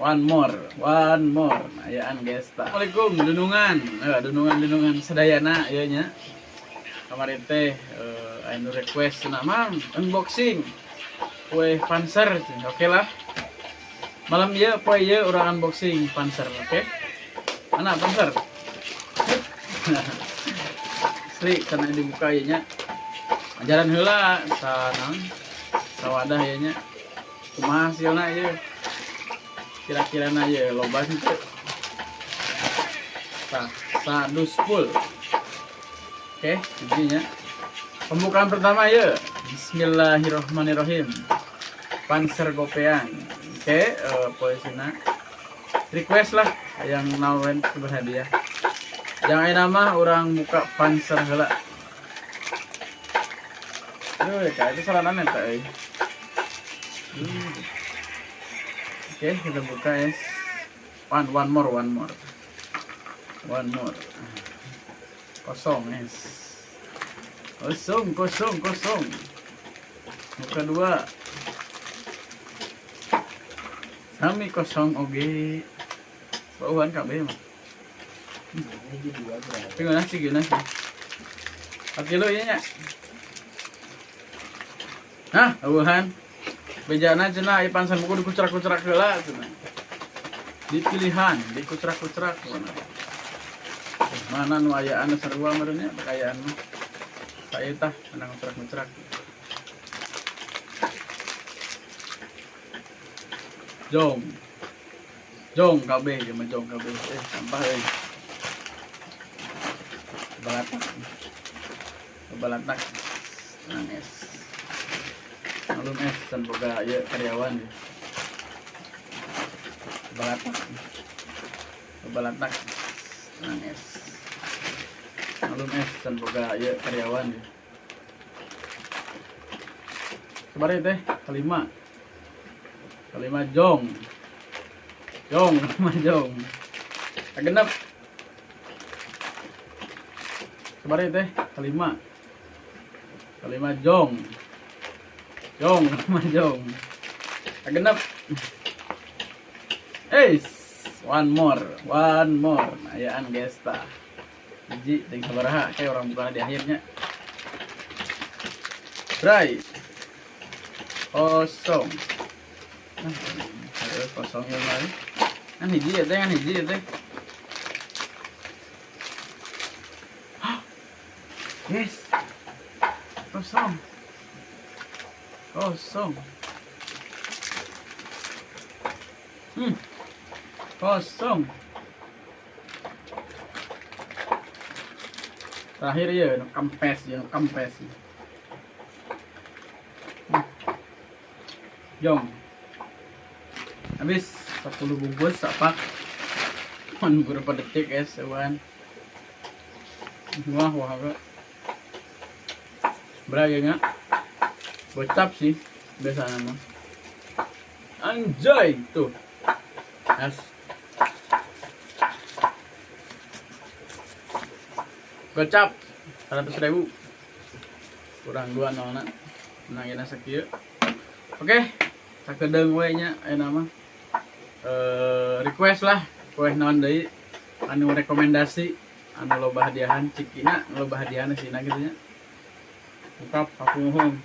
One more, one more. Ayaan guys. Assalamualaikum, dunungan. Dunungan-dunungan sadayana ieu nya. Kamari teh anu request cenah Mang, unboxing kue Panser. Oke lah. Malam ieu poe ieu urang unboxing Panser, oke? Mana Panser? Asli karena dibuka ieu nya. Ajaran heula sa naon? Sawadah ieu nya. Kumaha hasilna ieu? Kira-kira na ieu loba henteu? Tah, sadus full. Oke, nya. Pembukaan pertama ya. Bismillahirrahmanirrahim. Panser gopean. Oke, poesina. Request lah yang nawen berhadiah. Jangan nama orang buka Panser heula. Aduh, kayak itu salah eta euy. Oke, kita buka ya. One, one more, one more. One more. Kosong, yes. Kosong, kosong, kosong. Buka dua. Sami kosong oge. Bauan kabeh mah. Gimana sih, gimana sih? 4 kilo iya nya. Hah, eueuhan. Bejana cenah ieu pansan buku dikucrak-kucrak heula cenah. Di pilihan, dikucrak-kucrak mana. Mana nu ayaan sarua meureun nya pakaian mah. Saya tah menang ngucrak-ngucrak. Jong. Jong kabeh ieu mah jong kabeh. Sampah euy. Balatak. Balatak. Nangis. Malum es dan boga ieu karyawan. Balatak. Balatak. Nangis. Malum es dan boga ieu karyawan. Sabaraha teh? Kelima. Kelima jong. Jong, kelima jong. Genep. Sabaraha teh? Kelima. Kelima jong. Jong, kelima jong. Genep. One more, one more. Ayaan guys tah. Hiji ting sabaraha kayak orang buka di akhirnya. Bray. Kosong. Nah, kosong ya mah. Kan hiji ya teh, kan hiji ya teh. Hah? Yes. Kosong. Kosong. Kosong. Terakhir ya, nu kempes ya, nu kempes. Jong. Habis 10 bungkus sapak. Cuman beberapa detik ya, sewan. Wah, wah, wah. Berapa ya? Gocap sih biasanya mah. Anjay tuh. Yes. Gocap 100.000 kurang 2 nolna. Menangin sakieu. Oke, sakedeung we nya ayeuna mah. Request lah, kue naon deui anu rekomendasi anu loba hadiahan cikina, loba hadiahan sina kitu nya. Ungkap aku nuhun.